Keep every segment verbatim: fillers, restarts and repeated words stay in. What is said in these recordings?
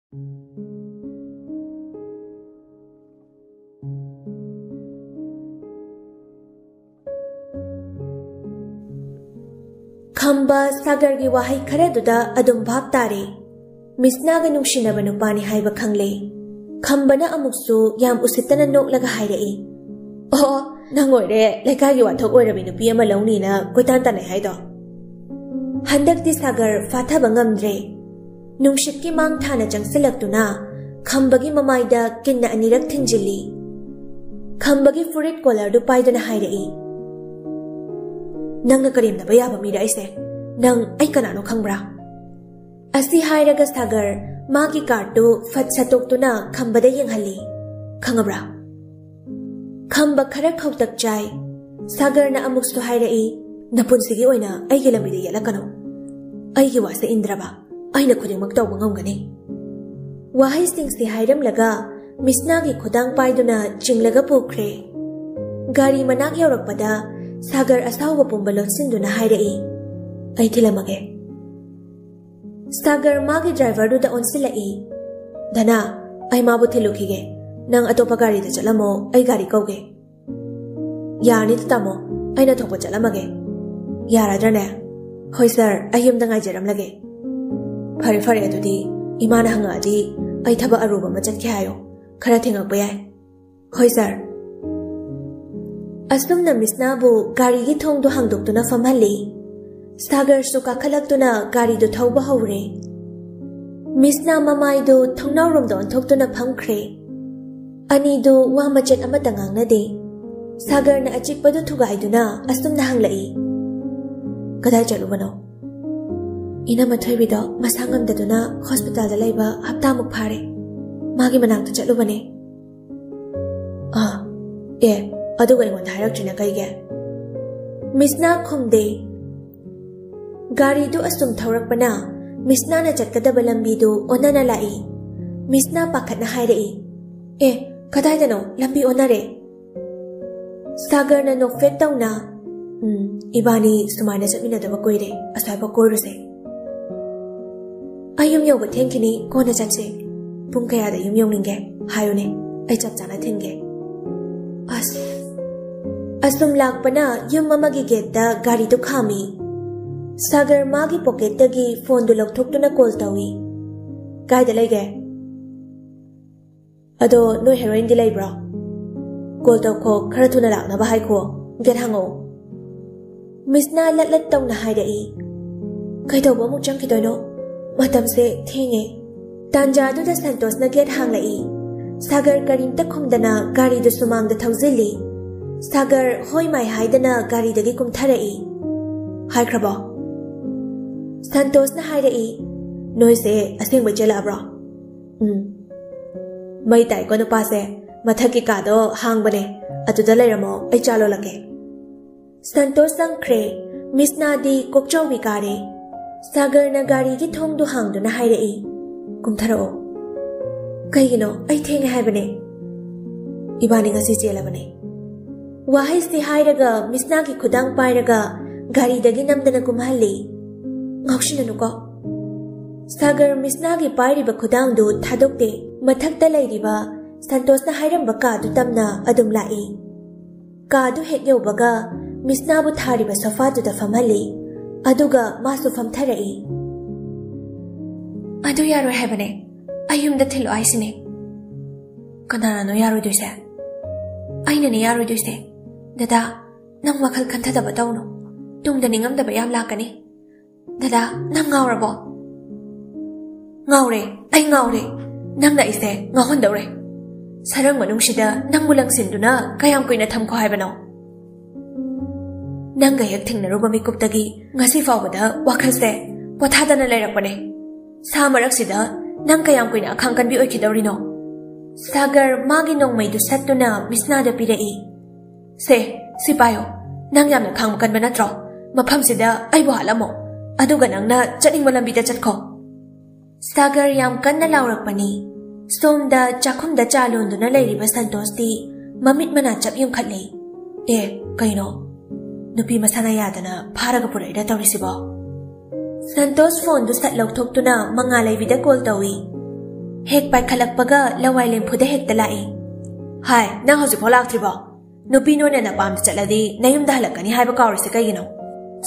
ꯈꯝꯕ ꯁꯥꯒꯔꯒꯤ ꯋꯥꯍꯩ ꯈꯔꯗꯨꯗ ꯑꯗꯨꯝ ꯚꯥꯞ ꯇꯥꯔꯦ꯫ ꯃꯤꯁꯅꯥꯒ ꯅꯨꯡꯁꯤꯅꯕ ꯅꯨꯄꯥꯅꯤ ꯍꯥꯏꯕ ꯈꯪꯂꯦ꯫ ꯈꯝꯕꯅ ꯑꯃꯨꯛꯁꯨ ꯌꯥꯝ ꯎꯁꯤꯠꯇꯅ ꯅꯣꯛꯂꯒ ꯍꯥꯏꯔꯛꯏ, "ꯑꯣ, ꯅꯪ ꯑꯣꯏꯔꯦ ꯂꯩꯀꯥꯏꯒꯤ ꯋꯥꯊꯣꯛ ꯑꯣꯏꯔꯕꯤ ꯅꯨꯄꯤ ꯑꯃ ꯂꯧꯅꯤꯅ ꯀꯣꯏꯇꯥꯟ ꯇꯥꯟꯅꯩ ꯍꯥꯏꯗꯣ?" ꯍꯟꯗꯛꯇꯤ ꯁꯥꯒꯔ ꯐꯥꯊꯕ ꯉꯝꯗ꯭ꯔꯦ꯫ ꯅꯨꯡꯁꯤꯠꯀꯤ ꯃꯥꯡ ꯊꯥꯅ ꯆꯪꯁꯤꯜꯂꯛꯇꯨꯅ ꯈꯝꯕꯒꯤ ꯃꯃꯥꯏꯗ ꯀꯤꯟꯅ ꯑꯅꯤꯔꯛ ꯊꯤꯟꯖꯤꯜꯂꯤ꯫ ꯈꯝꯕꯒꯤ ꯐꯨꯔꯤꯠ ꯀꯣꯂꯔꯗꯨ ꯄꯥꯏꯗꯨꯅ ꯍꯥꯏꯔꯛꯏ, "ꯅꯪꯅ ꯀꯔꯦꯝꯅꯕ ꯌꯥꯕ ꯃꯤꯔ ꯑꯩꯁꯦ? ꯅꯪ ꯑꯩ ꯀꯅꯥꯅꯣ ꯈꯪꯕ꯭ꯔꯥ?" ꯑꯁꯤ ꯍꯥꯏꯔꯒ ꯁꯥꯒꯔ ꯃꯥꯒꯤ ꯀꯥꯔꯠꯇꯨ ꯐꯠ ꯁꯠꯇꯣꯛꯇꯨꯅ ꯈꯝꯕꯗ ꯌꯦꯡꯍꯜꯂꯤ꯫ "ꯈꯪꯉꯕ꯭ꯔꯥ?" ꯈꯝꯕ ꯈꯔ ꯈꯧꯇꯛ ꯆꯥꯏ꯫ ꯁꯥꯒꯔꯅ ꯑꯃꯨꯛꯁꯨ ꯍꯥꯏꯔꯛꯏ, "ꯅꯄꯨꯟꯁꯤꯒꯤ ꯑꯣꯏꯅ ꯑꯩꯒꯤ ꯂꯝꯕꯤꯗ ꯌꯦꯠꯂꯛꯀꯅꯨ꯫ ꯑꯩꯒꯤ ꯋꯥꯁꯦ ꯏꯟꯗ꯭ꯔꯕ ꯑꯩꯅ ꯈꯨꯗꯤꯡꯃꯛ ꯇꯧꯕ ꯉꯝꯒꯅꯤ꯫" ꯋꯥꯍꯩꯁꯤꯡꯁꯤ ꯍꯥꯏꯔꯝꯂꯒ ꯃꯤꯁꯅꯥꯒꯤ ꯈꯨꯗꯥꯡ ꯄꯥꯏꯗꯨꯅ ꯆꯤꯡꯂꯒ ꯄꯨꯈ꯭ꯔꯦ꯫ ꯒꯥꯔꯤ ꯃꯅꯥꯛ ꯌꯧꯔꯛꯄꯗ ꯁꯥꯒꯔ ꯑꯁꯥꯎꯕ ꯄꯨꯝꯕ ꯂꯣꯠꯁꯤꯟꯗꯨꯅ ꯍꯥꯏꯔꯛꯏ, "ꯑꯩ ꯊꯤꯜꯂꯝꯃꯒꯦ꯫" ꯁꯥꯒꯔ ꯃꯥꯒꯤ ꯗ꯭ꯔꯥꯏꯚꯔꯗꯨꯗ ꯑꯣꯟꯁꯤꯜꯂꯛꯏ꯫ "ꯙꯅꯥ, ꯑꯩ ꯃꯥꯕꯨ ꯊꯤꯜꯂꯨꯈꯤꯒꯦ꯫ ꯅꯪ ꯑꯇꯣꯞꯄ ꯒꯥꯔꯤꯗ ꯆꯠꯂꯝꯃꯣ, ꯑꯩ ꯒꯥꯔꯤ ꯀꯧꯒꯦ꯫" "ꯌꯥꯔꯅꯤꯗ ꯇꯥꯃꯣ, ꯑꯩꯅ ꯊꯣꯛꯄ ꯆꯠꯂꯝꯃꯒꯦ꯫" "ꯌꯥꯔꯗ꯭ꯔꯅꯦ?" "ꯍꯣꯏ ꯁꯥꯔ, ꯑꯩ ꯌꯨꯝꯗ ꯉꯥꯏꯖꯔꯝꯂꯒꯦ꯫" "ꯐꯔꯦ ꯐꯔꯦ, ꯑꯗꯨꯗꯤ ꯏꯃꯥꯅ ꯍꯪꯉꯛꯑꯗꯤ ꯑꯩ ꯊꯕꯛ ꯑꯔꯨꯕ ꯑꯃ ꯆꯠꯀꯦ ꯍꯥꯏꯌꯣ, ꯈꯔ ꯊꯦꯡꯉꯛꯄ ꯌꯥꯏ꯫" "ꯍꯣꯏ ꯁꯥꯔ꯫" ꯑꯁꯨꯝꯅ ꯃꯤꯁꯅꯥꯕꯨ ꯒꯥꯔꯤꯒꯤ ꯊꯣꯡꯗꯨ ꯍꯥꯡꯗꯣꯛꯇꯨꯅ ꯐꯝꯍꯜꯂꯤ꯫ ꯁꯥꯒꯔꯁꯨ ꯀꯥꯈꯠꯂꯛꯇꯨꯅ ꯒꯥꯔꯤꯗꯨ ꯊꯧꯕ ꯍꯧꯔꯦ꯫ ꯃꯤꯁꯅꯥ ꯃꯃꯥꯏꯗꯨ ꯊꯣꯡꯅꯥꯎꯔꯣꯝꯗ ꯑꯣꯟꯊꯣꯛꯇꯨꯅ ꯐꯝꯈ꯭ꯔꯦ꯫ ꯑꯅꯤꯗꯨ ꯋꯥ ꯃꯆꯦꯠ ꯑꯃꯠꯇ ꯉꯥꯡꯅꯗꯦ꯫ ꯁꯥꯒꯔꯅ ꯑꯆꯤꯛꯄꯗꯨ ꯊꯨꯒꯥꯏꯗꯨꯅ ꯑꯁꯨꯝꯅ ꯍꯪꯂꯛꯏ, "ꯀꯗꯥꯏ ꯆꯠꯂꯨꯕꯅꯣ?" "ꯏꯅꯝꯃ ꯊꯣꯏꯕꯤꯗꯣ ꯃꯁꯥ ꯉꯝꯗꯗꯨꯅ ꯍꯣꯁꯄꯤꯇꯥꯜꯗ ꯂꯩꯕ ꯍꯞꯇꯥꯃꯨꯛ ꯐꯥꯔꯦ꯫ ꯃꯥꯒꯤ ꯃꯅꯥꯛꯇ ꯆꯠꯂꯨꯕꯅꯦ꯫" "ꯑꯥ, ꯑꯦ, ꯑꯗꯨꯒ ꯑꯩꯉꯣꯟꯗ ꯍꯥꯏꯔꯛꯇ꯭ꯔꯤꯅ ꯀꯩꯒꯤ?" ꯃꯤꯁꯅꯥ ꯈꯨꯝꯗꯦ꯫ ꯒꯥꯔꯤꯗꯨ ꯑꯁꯨꯝ ꯊꯧꯔꯛꯄꯅ ꯃꯤꯁꯅꯥꯅ ꯆꯠꯀꯗꯕ ꯂꯝꯕꯤꯗꯨ ꯑꯣꯟꯅꯅ ꯂꯥꯛꯏ꯫ ꯃꯤꯁꯅꯥ ꯄꯥꯈꯠꯅ ꯍꯥꯏꯔꯛꯏ, "ꯑꯦ, ꯀꯗꯥꯏꯗꯅꯣ? ꯂꯝꯕꯤ ꯑꯣꯟꯅꯔꯦ!" ꯁꯥꯒꯔꯅ ꯅꯣꯛꯐꯦꯠ ꯇꯧꯅ, "ꯎꯝ, ꯏꯕꯥꯅꯤ ꯁꯨꯃꯥꯏꯅ ꯆꯠꯃꯤꯟꯅꯗꯕ ꯀꯨꯏꯔꯦ, ꯑꯁ꯭ꯋꯥꯏꯐꯥꯎ ꯀꯣꯏꯔꯨꯁꯦ꯫" "ꯌꯨꯝ ꯌꯧꯕ ꯊꯦꯡꯈꯤꯅꯤ, ꯀꯣꯟꯅ ꯆꯠꯁꯦ꯫ ꯄꯨꯡ ꯀꯌꯥꯗ ꯌꯨꯝ ꯌꯧꯅꯤꯡꯒꯦ? ꯍꯥꯏꯌꯨꯅꯦ, ꯑꯩ ꯆꯞ ꯆꯥꯅ ꯊꯤꯟꯒꯦ꯫" ꯑꯁ, ꯑꯁꯨꯝ ꯂꯥꯛꯄꯅ ꯌꯨꯝ ꯑꯃꯒꯤ ꯒꯦꯠꯇ ꯒꯥꯔꯤꯗꯨ ꯈꯥꯝꯃꯤ꯫ ꯁꯥꯒꯔ ꯃꯥꯒꯤ ꯄꯣꯀꯦꯠꯇꯒꯤ ꯐꯣꯟꯗꯨ ꯂꯧꯊꯣꯛꯇꯨꯅ ꯀꯣꯜ ꯇꯧꯏ꯫ "ꯀꯥꯏꯗ ꯂꯩꯒꯦ? ꯑꯗꯣ ꯅꯣꯏ ꯍꯦꯔꯣꯏꯟꯗꯤ ꯂꯩꯕ꯭ꯔꯣ? ꯀꯣꯜ ꯇꯧꯈꯣ, ꯈꯔ ꯊꯨꯅ ꯂꯥꯛꯅꯕ ꯍꯥꯏꯈꯣ꯫ ꯒꯦꯠ ꯍꯥꯡꯉꯛꯑꯣ꯫" ꯃꯤꯁꯅꯥ ꯂꯠ ꯂꯠ ꯇꯧꯅ ꯍꯥꯏꯔꯛꯏ꯫ "ꯀꯩꯗꯧꯕ ꯑꯃꯨꯛ ꯆꯪꯈꯤꯗꯣꯏꯅꯣ? ꯃꯇꯝꯁꯦ ꯊꯦꯡꯉꯦ꯫" ꯇꯥꯟꯖꯥꯗꯨꯗ ꯁꯟꯇꯣꯁꯅ ꯒꯦꯠ ꯍꯥꯡꯂꯛꯏ꯫ ꯁꯥꯒꯔ ꯀꯔꯤꯝꯇ ꯈꯨꯝꯗꯅ ꯒꯥꯔꯤꯗꯨ ꯁꯨꯃꯥꯡꯗ ꯊꯧꯖꯤꯜꯂꯤ꯫ ꯁꯥꯒꯔ ꯍꯣꯏ ꯃꯥꯏ ꯍꯥꯏꯗꯅ ꯒꯥꯔꯤꯗꯒꯤ ꯀꯨꯝꯊꯔꯛꯏ꯫ "ꯍꯥꯏꯈ꯭ꯔꯕꯣ?" ꯁꯟꯇꯣꯁꯅ ꯍꯥꯏꯔꯛꯏ꯫ "ꯅꯣꯏꯁꯦ ꯑꯁꯦꯡꯕꯩ ꯆꯦꯜꯂꯛꯑꯕ꯭ꯔꯣ?" "ꯎꯝ꯫ ꯃꯩ ꯇꯥꯏꯀꯣ ꯅꯨꯄꯥꯁꯦ꯫ ꯃꯊꯛꯀꯤ ꯀꯥꯗꯣ ꯍꯥꯡꯕꯅꯦ, ꯑꯗꯨꯗ ꯂꯩꯔꯝꯃꯣ, ꯑꯩ ꯆꯥ ꯂꯣꯜꯂꯛꯀꯦ꯫" ꯁꯟꯇꯣꯁ ꯆꯪꯈ꯭ꯔꯦ꯫ ꯃꯤꯁꯅꯥꯗꯤ ꯀꯣꯛꯆꯧꯕꯤ ꯀꯥꯔꯦ꯫ ꯁꯥꯒꯔꯅ ꯒꯥꯔꯤꯒꯤ ꯊꯣꯡꯗꯨ ꯍꯥꯡꯗꯨꯅ ꯍꯥꯏꯔꯛꯏ, "ꯀꯨꯝꯊꯔꯛꯑꯣ꯫" "ꯀꯩꯒꯤꯅꯣ? ꯑꯩ ꯊꯦꯡꯉꯦ ꯍꯥꯏꯕꯅꯦ꯫" "ꯏꯕꯥꯅꯤ ꯉꯁꯤ ꯆꯦꯜꯂꯕꯅꯦ꯫" ꯋꯥꯍꯩꯁꯤ ꯍꯥꯏꯔꯒ ꯃꯤꯁꯅꯥꯒꯤ ꯈꯨꯗꯥꯡ ꯄꯥꯏꯔꯒ ꯒꯥꯔꯤꯗꯒꯤ ꯅꯝꯗꯅ ꯀꯨꯝꯍꯜꯂꯤ꯫ "ꯉꯥꯎꯁꯤꯟꯅꯅꯨꯀꯣ꯫" ꯁꯥꯒꯔ ꯃꯤꯁꯅꯥꯒꯤ ꯄꯥꯏꯔꯤꯕ ꯈꯨꯗꯥꯡꯗꯨ ꯊꯥꯗꯣꯛꯇꯦ꯫ ꯃꯊꯛꯇ ꯂꯩꯔꯤꯕ ꯁꯟꯇꯣꯁꯅ ꯍꯥꯏꯔꯝꯕ ꯀꯥꯗꯨ ꯇꯝꯅ ꯑꯗꯨꯝ ꯂꯥꯛꯏ꯫ ꯀꯥꯗꯨ ꯍꯦꯛ ꯌꯧꯕꯒ ꯃꯤꯁꯅꯥꯕꯨ ꯊꯥꯔꯤꯕ ꯁꯣꯐꯥꯗꯨꯗ ꯐꯝꯍꯜꯂꯤ꯫ ꯑꯗꯨꯒ ꯃꯥꯁꯨ ꯐꯝꯊꯔꯛꯏ꯫ "ꯑꯗꯨ ꯌꯥꯔꯣꯏ ꯍꯥꯏꯕꯅꯦ꯫ ꯑꯩ ꯌꯨꯝꯗ ꯊꯤꯜꯂꯣ ꯍꯥꯏꯁꯤꯅꯦ꯫" "ꯀꯅꯥꯅꯅꯣ ꯌꯥꯔꯣꯏꯗꯣꯏꯁꯦ?" "ꯑꯩꯅꯅꯦ ꯌꯥꯔꯣꯏꯗꯣꯏꯁꯦ꯫ ꯗꯗꯥ, ꯅꯪ ꯋꯥꯈꯜ ꯈꯟꯊꯗꯕ ꯇꯧꯅꯨ꯫ ꯇꯨꯡꯗ ꯅꯤꯡꯉꯝꯗꯕ ꯌꯥꯝ ꯂꯥꯛꯀꯅꯤ꯫" "ꯗꯗꯥ, ꯅꯪ ꯉꯥꯎꯔꯕꯣ?" "ꯉꯥꯎꯔꯦ, ꯑꯩ ꯉꯥꯎꯔꯦ꯫ ꯅꯪꯅ ꯑꯩꯁꯦ ꯉꯥꯎꯍꯟꯗꯧꯔꯦ꯫ ꯁꯔꯪ ꯃꯅꯨꯡꯁꯤꯗ ꯅꯪꯕꯨ ꯂꯪꯁꯤꯟꯗꯨꯅ ꯀꯌꯥꯝ ꯀꯨꯏꯅ ꯊꯝꯈꯣ ꯍꯥꯏꯕꯅꯣ? ꯅꯪꯒ ꯍꯦꯛ ꯊꯦꯡꯅꯔꯨꯕ ꯃꯤꯀꯨꯞꯇꯒꯤ ꯉꯁꯤ ꯐꯥꯎꯕꯗ ꯋꯥꯈꯜꯁꯦ ꯄꯣꯊꯥꯗꯅ ꯂꯩꯔꯛꯄꯅꯦ꯫ ꯁꯥ ꯃꯔꯛꯁꯤꯗ ꯅꯪ ꯀꯌꯥꯝ ꯀꯨꯏꯅ ꯑꯈꯥꯡ ꯀꯟꯕꯤ ꯑꯣꯏꯈꯤꯗꯧꯔꯤꯅꯣ?" ꯁꯥꯒꯔ ꯃꯥꯒꯤ ꯅꯣꯡꯃꯩꯗꯨ ꯁꯠꯇꯨꯅ ꯃꯤꯁꯅꯥꯗ ꯄꯤꯔꯛꯏ꯫ "ꯁꯦ, ꯁꯤ ꯄꯥꯏꯌꯣ꯫ ꯅꯪ ꯌꯥꯝꯅ ꯈꯥꯡꯕ ꯀꯟꯕ ꯅꯠꯇ꯭ꯔꯣ? ꯃꯐꯝꯁꯤꯗ ꯑꯩꯕꯨ ꯍꯥꯠꯂꯝꯃꯣ꯫ ꯑꯗꯨꯒ ꯅꯪꯅ ꯆꯠꯅꯤꯡꯕ ꯂꯝꯕꯤꯗ ꯆꯠꯈꯣ꯫" ꯁꯥꯒꯔ ꯌꯥꯝ ꯀꯟꯅ ꯂꯥꯎꯔꯛꯄꯅꯤ꯫ ꯁꯣꯝꯗ ꯆꯥꯛꯈꯨꯝꯗ ꯆꯥ ꯂꯣꯟꯗꯨꯅ ꯂꯩꯔꯤꯕ ꯁꯟꯇꯣꯁꯇꯤ ꯃꯃꯤꯠ ꯃꯅꯥ ꯆꯞ ꯌꯨꯡꯈꯠꯂꯤ꯫ "ꯑꯦ, ꯀꯩꯅꯣ? ꯅꯨꯄꯤ ꯃꯁꯥꯅ ꯌꯥꯗꯅ ꯐꯥꯔꯒ ꯄꯨꯔꯛꯏꯔ ꯇꯧꯔꯤꯁꯤꯕꯣ?" ꯁꯟꯇꯣꯁ ꯐꯣꯟꯗꯨ ꯁꯠ ꯂꯧꯊꯣꯛꯇꯨꯅ ꯃꯉꯥꯂꯩꯕꯤꯗ ꯀꯣꯜ ꯇꯧꯏ꯫ ꯍꯦꯛ ꯄꯥꯏꯈꯠꯂꯛꯄꯒ ꯂꯋꯥꯏ ꯂꯦꯝꯐꯨꯗ ꯍꯦꯛꯇ ꯂꯥꯛꯏ꯫ "ꯍꯥꯏ, ꯅꯪ ꯍꯧꯖꯤꯛꯐꯥꯎ ꯂꯥꯛꯇ꯭ꯔꯤꯕꯣ? ꯅꯨꯄꯤ ꯅꯣꯏꯅ ꯅꯄꯥꯝꯗ ꯆꯠꯂꯗꯤ ꯅꯌꯨꯝꯗ ꯍꯜꯂꯛꯀꯅꯤ ꯍꯥꯏꯕ ꯀꯥꯎꯔꯤꯁꯦ ꯀꯩꯒꯤꯅꯣ?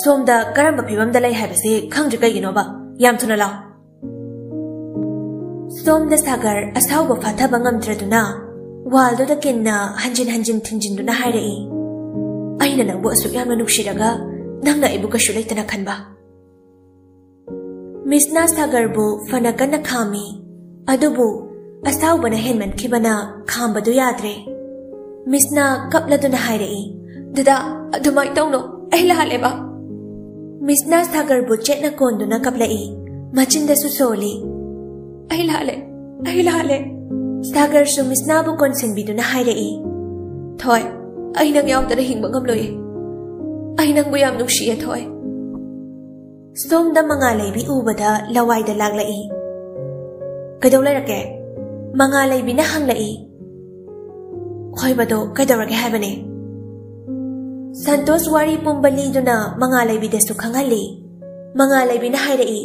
ꯁꯣꯝꯗ ꯀꯔꯝꯕ ꯐꯤꯕꯝꯗ ꯂꯩ ꯍꯥꯏꯕꯁꯦ ꯈꯪꯗ꯭ꯔꯤ ꯀꯩꯒꯤꯅꯣꯕ? ꯌꯥꯝ ꯊꯨꯅ ꯂꯥꯛꯑꯣ꯫" ꯁꯣꯝꯗ ꯁꯥꯒꯔ ꯑꯁꯥꯎꯕ ꯐꯥꯊꯕ ꯉꯝꯗ꯭ꯔꯗꯨꯅ ꯋꯥꯜꯗꯨꯗ ꯀꯤꯟꯅ ꯍꯟꯖꯤꯟ ꯍꯟꯖꯤꯟ ꯊꯤꯡꯖꯤꯟꯗꯨꯅ ꯍꯥꯏꯔꯛꯏ, "ꯑꯩꯅ ꯅꯪꯕꯨ ꯑꯁꯨꯛ ꯌꯥꯝꯅ ꯅꯨꯡꯁꯤꯔꯒ ꯅꯪꯅ ꯑꯩꯕꯨ ꯀꯩꯁꯨ ꯂꯩꯇꯅ ꯈꯟꯕ?" ꯃꯤꯁꯅ ꯁꯥꯒꯔꯕꯨ ꯐꯅ ꯀꯟꯅ ꯈꯥꯝꯃꯤ꯫ ꯑꯗꯨꯕꯨ ꯑꯁꯥꯎꯕꯅ ꯍꯦꯟꯃꯟꯈꯤꯕꯅ ꯈꯥꯝꯕꯗꯨ ꯌꯥꯗ꯭ꯔꯦ꯫ ꯃꯤꯁꯅ ꯀꯞꯂꯗꯨꯅ ꯍꯥꯏꯔꯛꯏ, "ꯗꯗꯥ, ꯑꯗꯨꯃꯥꯏꯅ ꯇꯧꯅꯣ, ꯑꯩ ꯂꯥꯜꯂꯦꯕ꯫" ꯃꯤꯁꯅ ꯁꯥꯒꯔꯕꯨ ꯆꯦꯠꯅ ꯀꯣꯟꯗꯨꯅ ꯀꯞꯂꯛꯏ꯫ ꯃꯆꯤꯟꯗꯁꯨ ꯁꯣꯜꯂꯤ, "ꯑꯩ ꯂꯥꯜꯂꯦ, ꯑꯩ ꯂꯥꯜꯂꯦ꯫" ꯁꯥꯒꯔꯁꯨ ꯃꯤꯁꯅꯥꯕꯨ ꯀꯣꯟꯁꯤꯟꯕꯤꯗꯨꯅ ꯍꯥꯏꯔꯛꯏ, "ꯊꯣꯏ, ꯑꯩ ꯅꯪ ꯌꯥꯎꯗꯅ ꯍꯤꯡꯕ ꯉꯝꯂꯣꯏꯌꯦ꯫ ꯑꯩ ꯅꯪꯕꯨ ꯌꯥꯝ ꯅꯨꯡꯁꯤꯌꯦ, ꯊꯣꯏ꯫" ꯁꯣꯝꯗ ꯃꯉꯥꯂꯩꯕꯤ ꯎꯕꯗ ꯂꯋꯥꯏꯗ ꯂꯥꯛꯂꯛꯏ꯫ "ꯀꯩꯗꯧ ꯂꯩꯔꯛꯀꯦ?" ꯃꯉꯥꯂꯩꯕꯤꯅ ꯍꯪꯂꯛꯏ꯫ "ꯍꯣꯏꯕꯗꯣ ꯀꯩꯗꯧꯔꯒꯦ ꯍꯥꯏꯕꯅꯦ?" ꯁꯟꯇꯣꯁ ꯋꯥꯔꯤ ꯄꯨꯝꯕ ꯂꯤꯗꯨꯅ ꯃꯉꯥꯂꯩꯕꯤꯗꯁꯨ ꯈꯪꯍꯜꯂꯤ꯫ ꯃꯉꯥꯂꯩꯕꯤꯅ ꯍꯥꯏꯔꯛꯏ,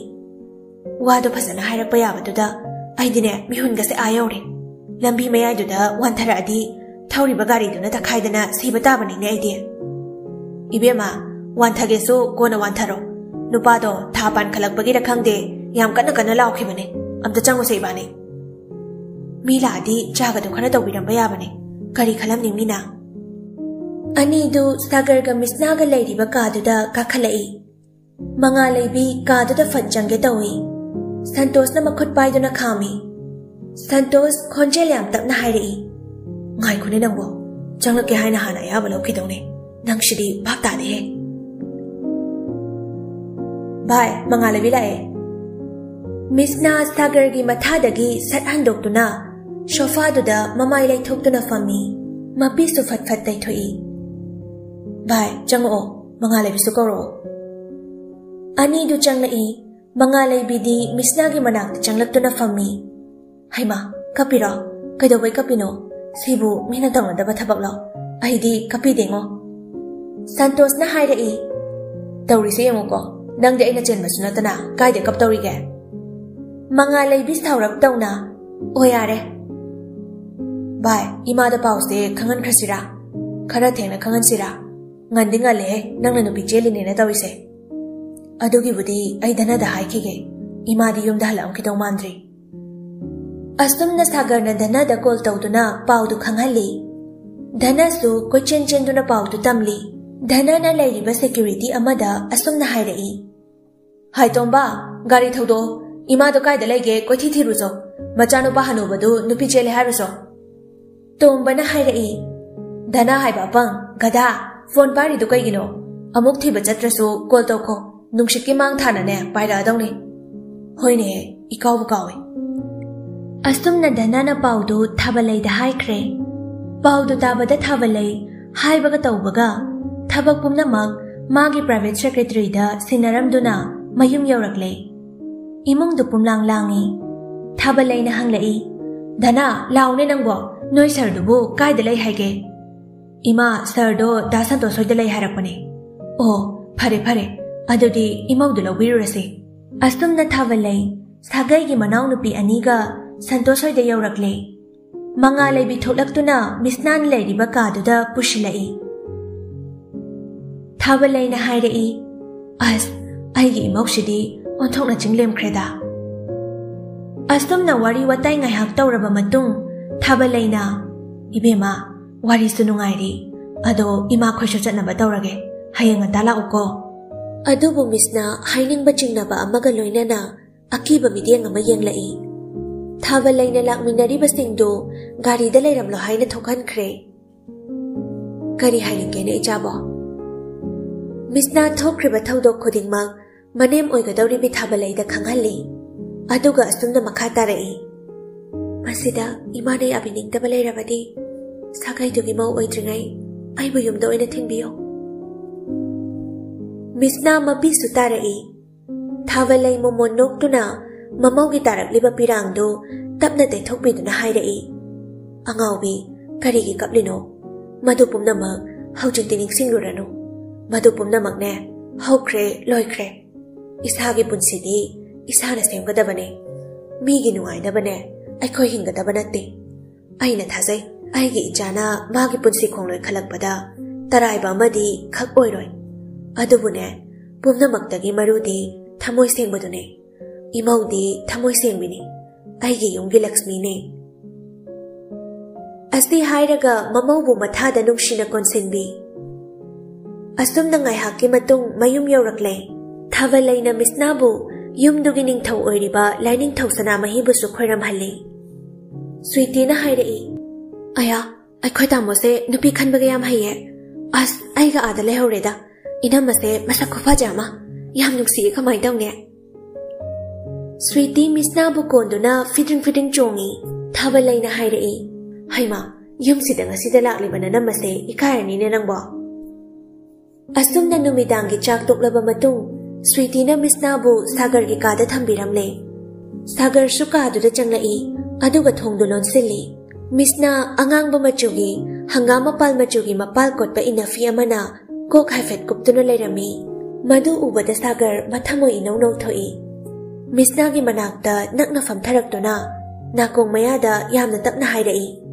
"ꯋꯥꯗꯣ ꯐꯖꯅ ꯍꯥꯏꯔꯛꯄ ꯌꯥꯕꯗꯨꯗ ꯑꯩꯗꯤꯅꯦ ꯃꯤꯍꯨꯟꯒꯁꯦ ꯑꯥ ꯌꯧꯔꯦ꯫ ꯂꯝꯕꯤ ꯃꯌꯥꯏꯗꯨꯗ ꯋꯥꯟꯊꯔꯛꯑꯗꯤ ꯊꯧꯔꯤꯕ ꯒꯥꯔꯤꯗꯨꯅ ꯇꯛꯈꯥꯏꯗꯅ ꯁꯤꯕ ꯇꯥꯕꯅꯤꯅꯦ ꯑꯩꯗꯤ꯫" "ꯏꯕꯦꯝꯃ, ꯋꯥꯟꯊꯒꯦꯁꯨ ꯀꯣꯟꯅ ꯋꯥꯟꯊꯔꯣ꯫ ꯅꯨꯄꯥꯗꯣ ꯊꯥ ꯄꯥꯟꯈꯠꯂꯛꯄꯒꯤꯔ ꯈꯪꯗꯦ, ꯌꯥꯝ ꯀꯟꯅ ꯀꯟꯅ ꯂꯥꯎꯈꯤꯕꯅꯦ꯫ ꯑꯝꯇ ꯆꯪꯉꯨꯁꯦ ꯏꯕꯥꯅꯤ꯫ ꯃꯤ ꯂꯥꯛꯑꯗꯤ ꯆꯥꯒꯗꯣ ꯈꯔ ꯇꯧꯕꯤꯔꯝꯕ ꯌꯥꯕꯅꯦ꯫ ꯀꯔꯤ ꯈꯜꯂꯝꯅꯤ ꯃꯤꯅ?" ꯑꯅꯤꯗꯨ ꯁꯥꯒꯔꯒ ꯃꯤꯁꯅꯥꯒ ꯂꯩꯔꯤꯕ ꯀꯥꯗꯨꯗ ꯀꯥꯈꯠꯂꯛꯏ꯫ ꯃꯉꯥꯂꯩꯕꯤ ꯀꯥꯗꯨꯗ ꯐꯠ ꯆꯪꯒꯦ ꯇꯧꯏ꯫ ꯁꯟꯇꯣꯁꯅ ꯃꯈꯨꯠ ꯄꯥꯏꯗꯨꯅ ꯈꯥꯝꯃꯤ꯫ ꯁꯟꯇꯣꯁ ꯈꯣꯟꯖꯦꯜ ꯌꯥꯝ ꯇꯞꯅ ꯍꯥꯏꯔꯛꯏ, "ꯉꯥꯏꯈꯣꯅꯦ ꯅꯪꯕꯣ, ꯆꯪꯂꯛꯀꯦ ꯍꯥꯏꯅ ꯍꯥꯟꯅ ꯑꯌꯥꯕ ꯂꯧꯈꯤꯗꯧꯅꯦ꯫ ꯅꯪꯁꯤꯗꯤ ꯚꯥꯞ ꯇꯥꯗꯦꯍꯦ꯫" "ꯚꯥꯏ, ꯃꯉꯥꯂꯩꯕꯤ ꯂꯥꯛꯑꯦ꯫" ꯃꯤꯁꯅ ꯁꯥꯒꯔꯒꯤ ꯃꯊꯥꯗꯒꯤ ꯁꯠ ꯍꯟꯗꯣꯛꯇꯨꯅ ꯁꯣꯐꯥꯗꯨꯗ ꯃꯃꯥꯏ ꯂꯩꯊꯣꯛꯇꯨꯅ ꯐꯝꯃꯤ꯫ ꯃꯄꯤꯁꯨ ꯐꯠ ꯐꯠ ꯇꯩꯊꯣꯛꯏ꯫ "ꯚꯥꯏ, ꯆꯪꯉꯛꯑꯣ, ꯃꯉꯥꯂꯩꯕꯤꯁꯨ ꯀꯧꯔꯛꯑꯣ꯫" ꯑꯅꯤꯗꯨ ꯆꯪꯂꯛꯏ꯫ ꯃꯉꯥꯂꯩꯕꯤꯗꯤ ꯃꯤꯁꯅꯥꯒꯤ ꯃꯅꯥꯛꯇ ꯆꯪꯂꯛꯇꯨꯅ ꯐꯝꯃꯤ꯫ "ꯍꯩꯃꯥ, ꯀꯞꯄꯤꯔꯣ? ꯀꯩꯗꯧꯕꯩ ꯀꯞꯄꯤꯅꯣ? ꯁꯤꯕꯨ ꯃꯤꯅ ꯇꯧꯅꯗꯕ ꯊꯕꯛꯂꯣ? ꯑꯩꯗꯤ ꯀꯞꯄꯤꯗꯦꯉꯣ꯫" ꯁꯟꯇꯣꯁꯅ ꯍꯥꯏꯔꯛꯏ, "ꯇꯧꯔꯤꯁꯦ ꯌꯦꯡꯉꯨꯀꯣ, ꯅꯪꯗꯤ ꯑꯩꯅ ꯆꯦꯟꯕꯁꯨ ꯅꯠꯇꯅ ꯀꯥꯏꯗ ꯀꯞꯇꯧꯔꯤꯒꯦ? ꯃꯉꯥꯜ ꯂꯩꯕꯤ ꯁꯥꯎꯔꯞ ꯇꯧꯅ, "ꯑꯣ, ꯌꯥꯔꯦ꯫ ꯚꯥꯏ, ꯏꯃꯥꯗ ꯄꯥꯎꯁꯦ ꯈꯪꯍꯟꯈ꯭ꯔꯁꯤꯔꯥ? ꯈꯔ ꯊꯦꯡꯅ ꯈꯪꯍꯟꯁꯤꯔꯥ? ꯉꯟꯗꯤ ꯉꯜꯂꯦꯍꯦ, ꯅꯪꯅ ꯅꯨꯄꯤ ꯆꯦꯜꯂꯤꯅꯦꯅ ꯇꯧꯔꯤꯁꯦ꯫ ꯑꯗꯨꯒꯤꯕꯨꯗꯤ ꯑꯩ ꯙꯅꯗ ꯍꯥꯏꯈꯤꯒꯦ, ꯏꯃꯥꯗꯤ ꯌꯨꯝꯗ ꯍꯜꯂꯛꯑꯝꯈꯤꯗꯧ ꯃꯥꯟꯗ꯭ꯔꯤ꯫" ꯑꯁꯨꯝꯅ ꯁꯥꯒꯔꯅ ꯙꯅꯗ ꯀꯣꯜ ꯇꯧꯗꯨꯅ ꯄꯥꯎꯗꯨ ꯈꯪꯍꯜꯂꯤ꯫ ꯙꯅꯁꯨ ꯀꯣꯏꯆꯦꯟ ꯆꯦꯟꯗꯨꯅ ꯄꯥꯎꯗꯨ ꯇꯝꯂꯤ꯫ ꯙꯅꯅ ꯂꯩꯔꯤꯕ ꯁꯦꯀ꯭ꯌꯨꯔꯤꯇꯤ ꯑꯃꯗ ꯑꯁꯨꯝꯅ ꯍꯥꯏꯔꯛꯏ, "ꯍꯥꯏ ꯇꯣꯝꯕ, ꯒꯥꯔꯤ ꯊꯧꯗꯣꯛꯑꯣ, ꯏꯃꯥꯗꯣ ꯀꯥꯏꯗ ꯂꯩꯒꯦ ꯀꯣꯏꯊꯤ ꯊꯤꯔꯨꯆꯣ, ꯃꯆꯥꯅꯨꯄꯥ ꯍꯅꯨꯕꯗꯨ ꯅꯨꯄꯤ ꯆꯦꯜꯂꯦ ꯍꯥꯏꯔꯨꯆꯣ꯫" ꯇꯣꯝꯕꯅ ꯍꯥꯏꯔꯛꯏ, "ꯙꯅ ꯍꯥꯏꯕ ꯑꯄꯪ, ꯒꯙꯥ, ꯐꯣꯟ ꯄꯥꯏꯔꯤꯗꯨ ꯀꯩꯒꯤꯅꯣ? ꯑꯃꯨꯛ ꯊꯤꯕ ꯆꯠꯇ꯭ꯔꯁꯨ ꯀꯣꯜ ꯇꯧꯈꯣ, ꯅꯨꯡꯁꯤꯠꯀꯤ ꯃꯥꯡ ꯊꯥꯅꯅꯦ ꯄꯥꯏꯔꯛꯑꯗꯧꯅꯤ꯫" "ꯍꯣꯏꯅꯦ, ꯏꯀꯥꯎꯕꯨ ꯀꯥꯎꯏ꯫" ꯑꯁꯨꯝꯅ ꯙꯅꯅ ꯄꯥꯎꯗꯨ ꯊꯥꯕꯂꯩꯗ ꯍꯥꯏꯈ꯭ꯔꯦ꯫ ꯄꯥꯎꯗꯨ ꯇꯥꯕꯗ ꯊꯥꯕꯂꯩ ꯍꯥꯏꯕꯒ ꯇꯧꯕꯒ ꯊꯕꯛ ꯄꯨꯝꯅꯃꯛ ꯃꯥꯒꯤ ꯄ꯭ꯔꯥꯏꯚꯦꯠ ꯁꯦꯀ꯭ꯔꯦꯇꯔꯤꯗ ꯁꯤꯟꯅꯔꯝꯗꯨꯅ ꯃꯌꯨꯝ ꯌꯧꯔꯛꯂꯦ꯫ ꯏꯃꯨꯡꯗꯨ ꯄꯨꯝꯂꯥꯡ ꯂꯥꯡꯉꯤ꯫ ꯊꯥꯕꯂꯩꯅ ꯍꯪꯂꯛꯏ, "ꯙꯅ, ꯂꯥꯎꯅꯦ ꯅꯪꯕꯣ, ꯅꯣꯏ ꯁꯥꯔꯗꯨꯕꯨ ꯀꯥꯏꯗ ꯂꯩ ꯍꯥꯏꯒꯦ?" "ꯏꯃꯥ, ꯁꯥꯔꯗꯣ ꯗꯥ ꯁꯟꯇꯣꯁ ꯍꯣꯏꯗ ꯂꯩ ꯍꯥꯏꯔꯛꯄꯅꯦ꯫" "ꯑꯣ, ꯐꯔꯦ ꯐꯔꯦ, ꯑꯗꯨꯗꯤ ꯏꯃꯧꯗꯨ ꯂꯧꯕꯤꯔꯨꯔꯁꯤ꯫" ꯑꯁꯨꯝꯅ ꯊꯥꯕꯂꯩ ꯁꯥꯒꯩꯒꯤ ꯃꯅꯥꯎꯅꯨꯄꯤ ꯑꯅꯤꯒ ꯁꯟꯇꯣꯁ ꯍꯣꯏꯗ ꯌꯧꯔꯛꯂꯦ꯫ ꯃꯉꯥꯜ ꯂꯩꯕꯤ ꯊꯣꯛꯂꯛꯇꯨꯅ ꯃꯤꯁꯅꯥꯅ ꯂꯩꯔꯤꯕ ꯀꯥꯗꯨꯗ ꯄꯨꯁꯤꯜꯂꯛꯏ꯫ ꯊꯥꯕꯂꯩꯅ ꯍꯥꯏꯔꯛꯏ, "ꯑꯁ, ꯑꯩꯒꯤ ꯏꯃꯧꯁꯤꯗꯤ ꯑꯣꯟꯊꯣꯛꯅ ꯆꯤꯡꯂꯦꯝꯈ꯭ꯔꯦꯗ꯫" ꯑꯁꯨꯝꯅ ꯋꯥꯔꯤ ꯋꯥꯇꯥꯏ ꯉꯥꯏꯍꯥꯛ ꯇꯧꯔꯕ ꯃꯇꯨꯡ ꯊꯥꯕꯂꯩꯅ, "ꯏꯕꯦꯝꯃ, ꯋꯥꯔꯤꯁꯨ ꯅꯨꯡꯉꯥꯏꯔꯤ, ꯑꯗꯣ ꯏꯃꯥꯈꯣꯏꯁꯨ ꯆꯠꯅꯕ ꯇꯧꯔꯒꯦ, ꯍꯌꯦꯡ ꯉꯟꯇꯥ ꯂꯥꯛꯎꯀꯣ꯫" ꯑꯗꯨꯕꯨ ꯃꯤꯁꯅ ꯍꯥꯏꯅꯤꯡꯕ ꯆꯤꯡꯅꯕ ꯑꯃꯒ ꯂꯣꯏꯅꯅ ꯑꯀꯤꯕ ꯃꯤꯠꯌꯦꯡ ꯑꯃ ꯌꯦꯡꯂꯛꯏ꯫ ꯊꯥꯕꯂꯩꯅ ꯂꯥꯛꯃꯤꯟꯅꯔꯤꯕꯁꯤꯡꯗꯨ ꯒꯥꯔꯤꯗ ꯂꯩꯔꯝꯂꯣ ꯍꯥꯏꯅ ꯊꯣꯛꯍꯟꯈ꯭ꯔꯦ꯫ "ꯀꯔꯤ ꯍꯥꯏꯅꯤꯡꯒꯦꯅꯦ ꯏꯆꯥꯕꯣ?" ꯃꯤꯁꯅ ꯊꯣꯛꯈ꯭ꯔꯤꯕ ꯊꯧꯗꯣꯛ ꯈꯨꯗꯤꯡꯃꯛ ꯃꯅꯦꯝ ꯑꯣꯏꯒꯗꯧꯔꯤꯕꯤ ꯊꯥꯕꯂꯩꯗ ꯈꯪꯍꯜꯂꯤ꯫ ꯑꯗꯨꯒ ꯑꯁꯨꯝꯅ ꯃꯈꯥ ꯇꯥꯔꯛꯏ, "ꯃꯁꯤꯗ ꯏꯃꯥꯅ ꯌꯥꯕꯤꯅꯤꯡꯗꯕ ꯂꯩꯔꯕꯗꯤ ꯁꯥꯒꯩꯗꯨꯒꯤ ꯃꯧ ꯑꯣꯏꯗ꯭ꯔꯤꯉꯩ ꯑꯩꯕꯨ ꯌꯨꯝꯗ ꯑꯣꯏꯅ ꯊꯤꯟꯕꯤꯌꯨ꯫" ꯃꯤꯁꯅ ꯃꯄꯤꯁꯨ ꯇꯥꯔꯛꯏ꯫ ꯊꯥꯕꯂꯩ ꯃꯣꯃꯣꯟ ꯅꯣꯛꯇꯨꯅ ꯃꯃꯧꯒꯤ ꯇꯥꯔꯛꯂꯤꯕ ꯄꯤꯔꯥꯡꯗꯨ ꯇꯞꯅ ꯇꯩꯊꯣꯛꯄꯤꯗꯨꯅ ꯍꯥꯏꯔꯛꯏ, "ꯑꯉꯥꯎꯕꯤ, ꯀꯔꯤꯒꯤ ꯀꯞꯂꯤꯅꯣ? ꯃꯗꯨ ꯄꯨꯝꯅꯃꯛ ꯍꯧꯖꯤꯛꯇꯤ ꯅꯤꯡꯁꯤꯡꯂꯨꯔꯅꯨ꯫ ꯃꯗꯨ ꯄꯨꯝꯅꯃꯛꯅꯦ, ꯍꯧꯈ꯭ꯔꯦ, ꯂꯣꯏꯈ꯭ꯔꯦ꯫ ꯏꯁꯥꯒꯤ ꯄꯨꯟꯁꯤꯗꯤ ꯏꯁꯥꯅ ꯁꯦꯝꯒꯗꯕꯅꯦ꯫ ꯃꯤꯒꯤ ꯅꯨꯡꯉꯥꯏꯅꯕꯅꯦ ꯑꯩꯈꯣꯏ ꯍꯤꯡꯒꯗꯕ ꯅꯠꯇꯦ꯫ ꯑꯩꯅ ꯊꯥꯖꯩ, ꯑꯩꯒꯤ ꯏꯆꯥꯅ ꯃꯥꯒꯤ ꯄꯨꯟꯁꯤ ꯈꯣꯡꯂꯣꯏ ꯈꯜꯂꯛꯄꯗ ꯇꯔꯥꯏꯕ ꯑꯃꯗꯤ ꯈꯛ ꯑꯣꯏꯔꯣꯏ꯫ ꯑꯗꯨꯕꯨꯅꯦ, ꯄꯨꯝꯅꯃꯛꯇꯒꯤ ꯃꯔꯨꯗꯤ ꯊꯃꯣꯏ ꯁꯦꯡꯕꯗꯨꯅꯦ꯫ ꯏꯃꯧꯗꯤ ꯊꯃꯣꯏ ꯁꯦꯡꯕꯤꯅꯤ, ꯑꯩꯒꯤ ꯌꯨꯝꯒꯤ ꯂꯛꯁꯃꯤꯅꯦ꯫ ꯑꯁꯤ ꯍꯥꯏꯔꯒ ꯃꯃꯧꯕꯨ ꯃꯊꯥꯗ ꯅꯨꯡꯁꯤꯅ ꯀꯣꯟꯁꯤꯟꯕꯤ꯫ ꯑꯁꯨꯝꯅ ꯉꯥꯏꯍꯥꯛꯀꯤ ꯃꯇꯨꯡ ꯃꯌꯨꯝ ꯌꯧꯔꯛꯂꯦ꯫ ꯊꯥꯕꯜ ꯂꯩꯅ ꯃꯤꯁꯅꯥꯕꯨ ꯌꯨꯝꯗꯨꯒꯤ ꯅꯤꯡꯊꯧ ꯑꯣꯏꯔꯤꯕ ꯂꯥꯏꯅꯤꯡꯊꯧ ꯁꯅꯥꯃꯍꯤꯕꯨꯁꯨ ꯈꯣꯏꯔꯝꯍꯜꯂꯤ꯫ ꯁ꯭ꯋꯤꯇꯤꯅ ꯍꯥꯏꯔꯛꯏ, "ꯑꯌꯥ, ꯑꯩꯈꯣꯏ ꯇꯥꯃꯣꯁꯦ ꯅꯨꯄꯤ ꯈꯟꯕꯒ ꯌꯥꯝ ꯍꯩꯌꯦ꯫ ꯑꯁ, ꯑꯩꯒ ꯑꯥꯗ ꯂꯩꯍꯧꯔꯦꯗ꯫ ꯏꯅꯝꯃꯁꯦ ꯃꯁꯛ ꯈꯨꯐꯖ ꯑꯃ꯫ ꯌꯥꯝ ꯅꯨꯡꯁꯤꯌꯦ, ꯀꯃꯥꯏꯅ ꯇꯧꯅꯤ?" ꯁ꯭ꯋꯤꯇꯤ ꯃꯤꯁꯅꯥꯕꯨ ꯀꯣꯟꯗꯨꯅ ꯐꯤꯗ꯭ꯔꯤꯡ ꯐꯤꯗ꯭ꯔꯤꯡ ꯆꯣꯡꯉꯤ꯫ ꯊꯥꯕꯜ ꯂꯩꯅ ꯍꯥꯏꯔꯛꯏ, "ꯍꯩꯃꯥ, ꯌꯨꯝꯁꯤꯗ ꯉꯁꯤꯗ ꯂꯥꯛꯂꯤꯕ ꯅꯅꯝꯃꯁꯦ ꯏꯀꯥꯏꯔꯅꯤꯅꯦ ꯅꯪꯕꯣ?" ꯑꯁꯨꯝꯅ ꯅꯨꯃꯤꯗꯥꯡꯒꯤ ꯆꯥꯛ ꯇꯣꯛꯂꯕ ꯃꯇꯨꯡ, ꯁ꯭ꯋꯤꯇꯤꯅ ꯃꯤꯁꯅꯥꯕꯨ ꯁꯥꯒꯔꯒꯤ ꯀꯥꯗ ꯊꯝꯕꯤꯔꯝꯂꯦ꯫ ꯁꯥꯒꯔꯁꯨ ꯀꯥꯗꯨꯗ ꯆꯪꯂꯛꯏ, ꯑꯗꯨꯒ ꯊꯣꯡꯗꯨ ꯂꯣꯟꯁꯤꯜꯂꯤ꯫ ꯃꯤꯁꯅꯥ ꯑꯉꯥꯡꯕ ꯃꯆꯨꯒꯤ, ꯍꯪꯒꯥꯝ ꯃꯄꯥꯜ ꯃꯆꯨꯒꯤ ꯃꯄꯥꯜ ꯀꯣꯠꯄ ꯏꯅꯐꯤ ꯑꯃꯅ ꯀꯣꯛ ꯍꯥꯏꯐꯦꯠ ꯀꯨꯞꯇꯨꯅ ꯂꯩꯔꯝꯃꯤ꯫ ꯃꯗꯨ ꯎꯕꯗ ꯁꯥꯒꯔ ꯃꯊꯃꯣꯏ ꯏꯅꯧ ꯅꯧꯊꯣꯛꯏ꯫ ꯃꯤꯁꯅꯥꯒꯤ ꯃꯅꯥꯛꯇ ꯅꯛꯅ ꯐꯝꯊꯔꯛꯇꯨꯅ ꯅꯥꯀꯣꯡ ꯃꯌꯥꯗ ꯌꯥꯝꯅ ꯇꯞꯅ ꯍꯥꯏꯔꯛꯏ,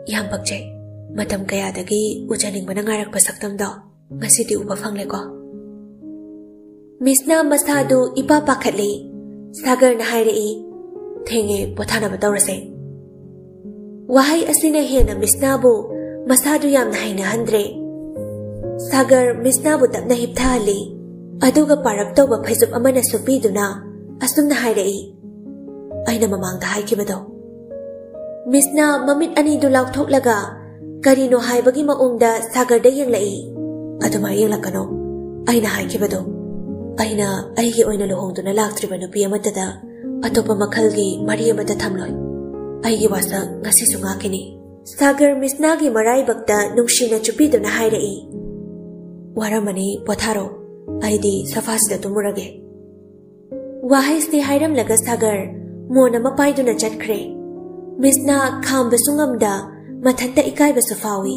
"ꯌꯥꯝ ꯄꯛꯆꯩ꯫ ꯃꯇꯝ ꯀꯌꯥꯗꯒꯤ ꯎꯖꯅꯤꯡꯕꯅ ꯉꯥꯏꯔꯛꯄ ꯁꯛꯇꯝꯗꯣ ꯉꯁꯤꯗꯤ ꯎꯕ ꯐꯪꯂꯦꯀꯣ꯫" ꯃꯤꯁꯅꯥ ꯃꯁꯥꯗꯨ ꯏꯄꯥ ꯄꯥꯈꯠꯂꯤ꯫ ꯁꯥꯒꯔꯅ ꯍꯥꯏꯔꯛꯏ, "ꯊꯦꯡꯉꯦ, ꯄꯣꯊꯥꯅꯕ ꯇꯧꯔꯁꯦ꯫" ꯋꯥꯍꯩ ꯑꯁꯤꯅ ꯍꯦꯟꯅ ꯃꯤꯁꯅꯥꯕꯨ ꯃꯁꯥꯗꯨ ꯌꯥꯝꯅ ꯍꯩꯅꯍꯟꯗ꯭ꯔꯦ꯫ ꯁꯥꯒꯔ ꯃꯤꯁꯅꯥꯕꯨ ꯇꯞꯅ ꯍꯤꯞꯊꯍꯜꯂꯤ, ꯑꯗꯨꯒ ꯄꯥꯔꯞ ꯇꯧꯕ ꯐꯩꯖꯨꯞ ꯑꯃꯅ ꯁꯨꯞꯄꯤꯗꯨꯅ ꯑꯁꯨꯝꯅ ꯍꯥꯏꯔꯛꯏ, "ꯑꯩꯅ ꯃꯃꯥꯡꯗ ꯍꯥꯏꯈꯤꯕꯗꯣ꯫" ꯃꯤꯁꯅꯥ ꯃꯃꯤꯠ ꯑꯅꯤꯗꯨ ꯂꯥꯎꯊꯣꯛꯂꯒ ꯀꯔꯤꯅꯣ ꯍꯥꯏꯕꯒꯤ ꯃꯑꯣꯡꯗ ꯁꯥꯒꯔꯗ ꯌꯦꯡꯂꯛꯏ꯫ "ꯑꯗꯨꯃꯥꯏ ꯌꯦꯡꯂꯛꯀꯅꯣ꯫ ꯑꯩꯅ ꯍꯥꯏꯈꯤꯕꯗꯣ, ꯑꯩꯅ ꯑꯩꯒꯤ ꯑꯣꯏꯅ ꯂꯨꯍꯣꯡꯗꯨꯅ ꯂꯥꯛꯇ꯭ꯔꯤꯕ ꯅꯨꯄꯤ ꯑꯃꯠꯇꯗ ꯑꯇꯣꯞꯄ ꯃꯈꯜꯒꯤ ꯃꯔꯤ ꯑꯃꯠꯇ ꯊꯝꯂꯣꯏ꯫ ꯑꯩꯒꯤ ꯋꯥꯁꯛ ꯉꯁꯤꯁꯨ ꯉꯥꯛꯀꯅꯤ꯫" ꯁꯥꯒꯔ ꯃꯤꯁꯅꯥꯒꯤ ꯃꯔꯥꯏꯕꯛꯇ ꯅꯨꯡꯁꯤꯅ ꯆꯨꯞꯄꯤꯗꯨꯅ ꯍꯥꯏꯔꯛꯏ, "ꯋꯥꯔꯝꯃꯅꯤ, ꯄꯣꯊꯥꯔꯣ꯫ ꯑꯩꯗꯤ ꯁꯣꯐꯥꯁꯤꯗ ꯇꯨꯝꯃꯨꯔꯒꯦ꯫" ꯋꯥꯍꯩꯁꯤ ꯍꯥꯏꯔꯝꯂꯒ ꯁꯥꯒꯔ ꯃꯣꯟ ꯑꯃ ꯄꯥꯏꯗꯨꯅ ꯆꯠꯈ꯭ꯔꯦ꯫ ꯃꯤꯁꯅꯥ ꯈꯥꯝꯕꯁꯨ ꯉꯝꯗ ꯃꯊꯟꯇ ꯏꯀꯥꯏꯕꯁꯨ ꯐꯥꯎꯏ꯫